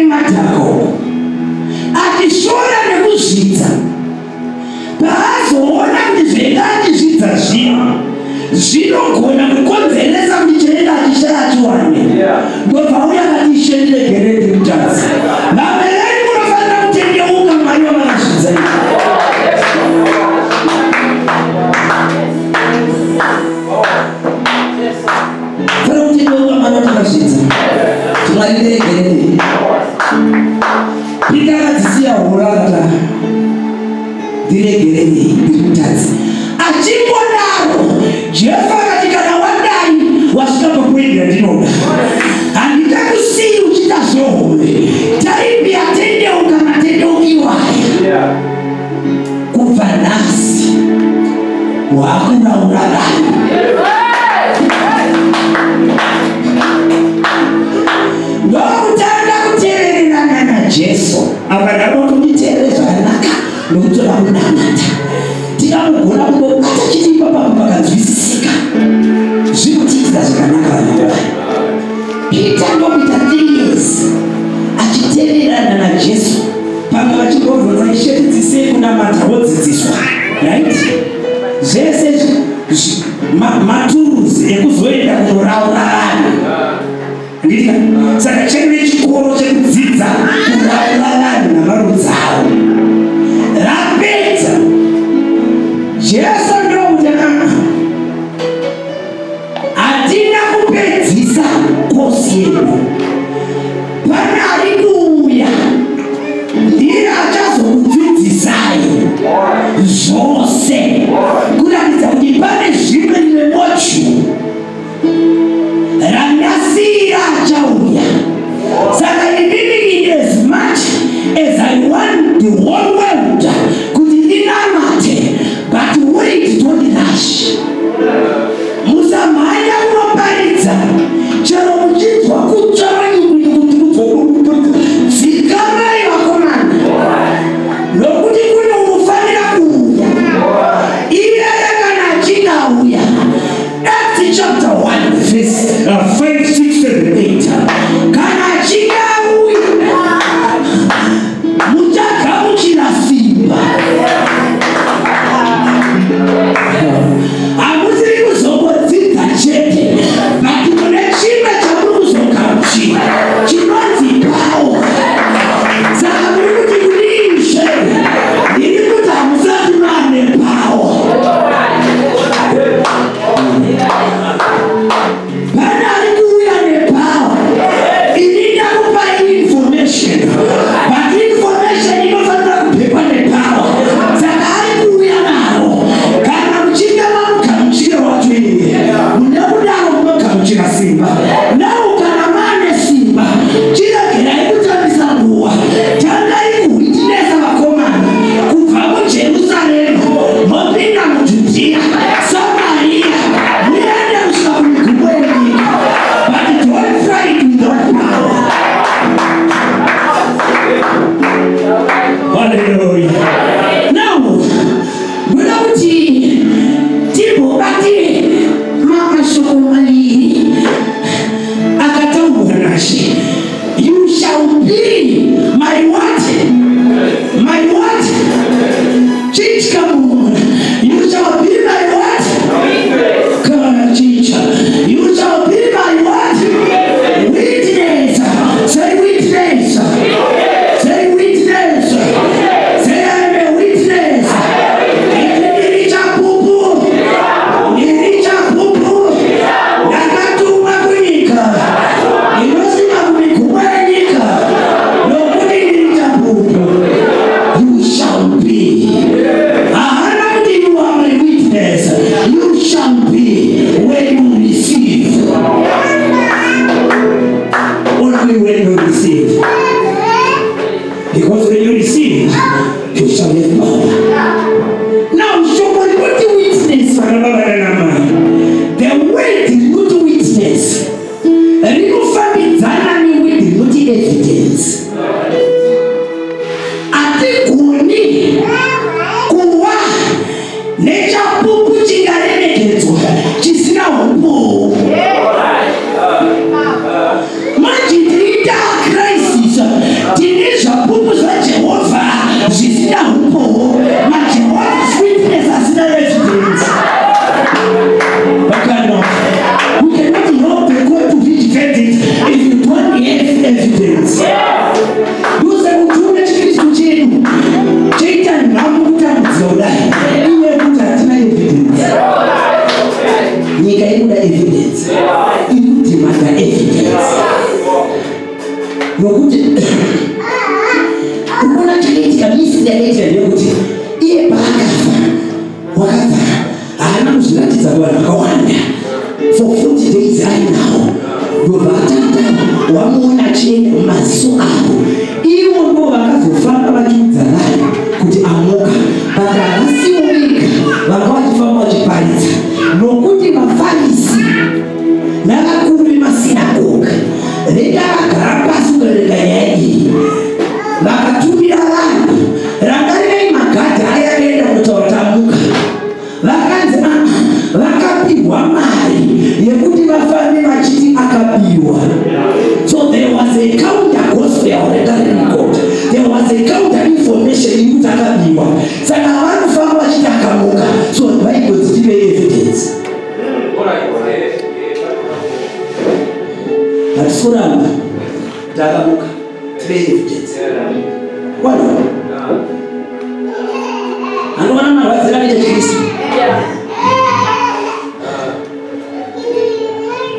Nemadhaka uko achishora nekuzvidza. Paazoona kuti zvainge achizvidza zviya zvinogona kukonzeresa kuti chainge achishaya achiwane, ndobva uya akati, "Ishe, ndiregerei, ndiri mutadzi." Vamwe venyu munofanira kutendeuka Mwari wamakazvidza. Fanira kutendeuka Mwari watakazvidza, kuti, "Mwari, ndiregerei." Pita akadzisiya hura, akati, "Ndiregerei, ndiri mutadzi." Achingodaro, Jesu akati, "Kana wadai, wasvika papoindi yandinoda. Handichakusiyi uchiita zvohove. Taipi yatendeuka matendeukiwaya, kubva nhasi wakuraura vanhu." Ndokutanga kutevererana naJesu. Apa ndada kuti nditeerere zvakanaka, nokuti toda kunamata. Tikamugona kungobata chiti ipapapo pakanzwisisika, zvinotiitira zvakanaka, vanhu vaMwari. Peter ndokuita 3 years achitevererana naJesu. Pamwe vachingobvunza, "Ishe, tidzisei kunamata?" Wodzidziswa, right? Zvese maturuzi ekuzoenda kunoraura vanhu, handiti? Saka chaive chikoro chekudzidza kuraura vanhu namarudzi avo. Rapedza, Jesu ndokuti, "Ah, hatina kupedzisa kosi yedu. Pane ari kuuya, ndiye achazokudzidzisai zvose." Kuratidza kuti pane zvimwe rimwe module randasiyira achauya. Saka inini, in as much as I want the whole world kuti ndinamate, but wait, don't rush. Musamhanya kunoparidza. Chero muchinzwa kutsva dzikamai, vakomana, nokuti kune unofanira kuuya. Iyeye kana achinge auya, Acts chapter 1 verse 5, 6, 7, 8, kana achinge auya, muchagamuchira simba. Hamusiri kuzongodzidza chete, but mune chimwe chamuri kuzogamuchira chinonzi power. Saka muri kuti kudii, Ishe? Ndiri kuti hamusati mane power. Pane ari kuuya nepower. Ini ndakupa information, but information inofanira kubhekwa nepower. Saka ari kuuya naro. Kana muchinge mamugamuchira wacho iye, mune kudaro munogamuchira simba. Nau kana maane simba, chiregerai kutambisa nguva. Tangai kuwitnessa, vakomana, kubva muJerusarema, mopinda muJudhiya, Samaria, muende kusvika kumigumo yenyika. But don't fight without power. Haleluya. Now ndoda kuti timbobatire mashoko maviri akataurwa naShe. "You shall be my what? My what?" Chitya munhu. "You shall be my what?" Kachicha. "You shall be my what? Witness." Say witness. Say witness. Say, "I'm a witness." Ndiri chapupu. Ndiri chapupu. Ndakatumwa kunyika. Ndinosvika kumigumo yenyika. Nokuti ndiri chapupu. You shall be. Haana kuti you are my witness. You shall be when you receive. Only when you receive. Because when you receive, you shall have power. Now, shoko rinoti witness, vana baba nanamai. The word rinoti witness rinofambidzana neword rinoti evidence. Hatigoni kuva nechapupu chingaremekedzwa chisina umboo. Manje tiriita crisis. Nokuti unoona chakaitika, mystery yakaitika ndeyekuti iye paakafa, wakabva haana kuzviratidza kuvanhu vakawanda for 40 days ainawo. Ndobva atanga wamuona achienda mumaziso avo. Ivo ndo vakazofamba vachiudza vanhu kuti amuka, but havasivo vega vanga vachifamba vachiparidza, nokuti vaFarisi navakuru vemasinagoga vega vagara pasi kuverenga nyaya iyi, vakatumira vanhu. Rangarirai, magadhi aya akaenda kunotaura tamuka, vakanzi aa, vakapiwa mari yekuti vafambe vachiti akabiwa. So there was a counter gospel regarding God, there was a counter information yekuti akabiwa, saka vanofamba vachiti akamuka. So vaigoti tive evidence. Hatisi kuramba kuti akamuka, tive evidence. Kwana anoona marwadziro anoita Chikristu.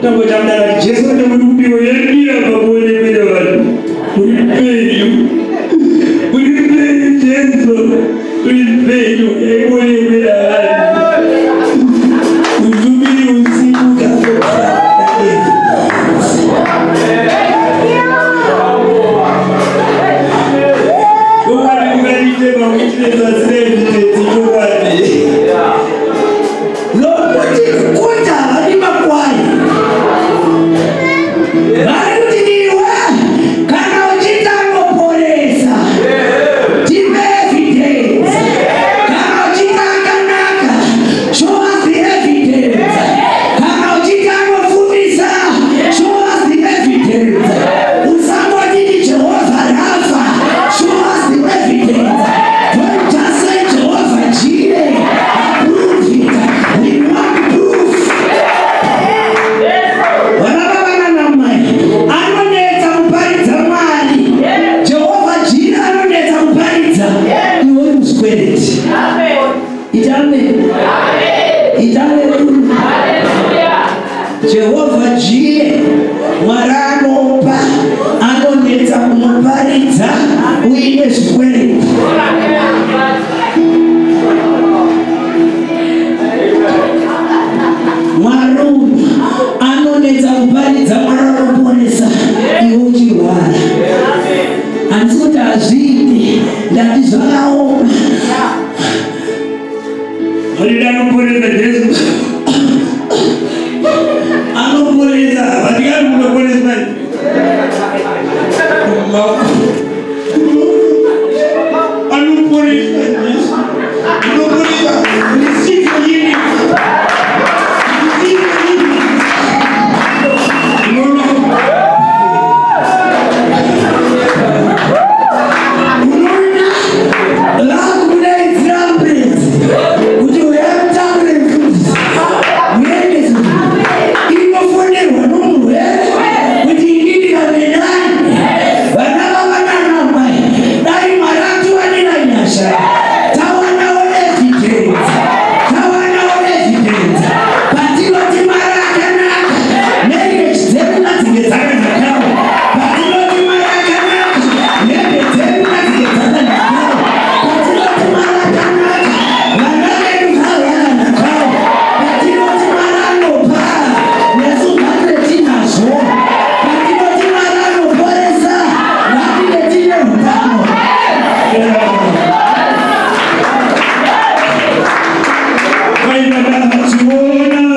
Tangoita mudara Jesu ane muri kupiwa yadira pakuonekera vanhu. Muri penyu. Muri penyu Jesu. Muri penyu yaikuonekera vanhu. Ushumiri usiku. Tafokera evidence. Chokwadi kungaite mawitness asina evidence, chokwadi. Nokuti kukunda vari makwai vari kuti iwe kana uchitangoporesa, tipe evidence. Kana uchita akanaka, show us the evidence. Kana uchitanofumisa, show us the evidence. Usangotiti Jehovha Rafa, show us the evidence. Don't just say Jehovah Jireh, prove it. We want proof. Vana baba nanamai, anonetsa kuparidza Mwari Jehovha Jira, anonetsa kuparidza iwe uri muzvikwereti. Itame, itame. Jehovha Jire, Mwari anopa, anonetsa kumuparidza uine zvikwereti. Mwari uyu anonetsa kuparidza Mwari anoponesa iwe uchirwara. Handisi kuti hazviiti, ndati zvakaoma. Mwari anoporesa Jesu. Anoporesa. Vatikani munoporesa. Anoporesa Jesu. Anoporesa. Receive your healing. Receive your healing. No. Unoona vakudaidzira murenzi kuti uyai mutambure mufundisi muendesi. Inofonerwa nomurwere kuti inini kamenani. Vana baba nanamai, dai Mwari atiwanira nyasha, tawanawo evidence, tawanawo evidence. Patinoti Mwari akanaka, marriage dzedu ngadzinge dzakanakawo. Patinoti Mwari akanaka, hembe dzedu ngadzinge dzakanakawo. Patinoti Mwari akanaka, vana vedu ngave vakanakawo. Patinoti Mwari anopa, nesu ngative tinazvo. Patinoti Mwari anoporesa, ngative tine utano. Vaina ndazviona.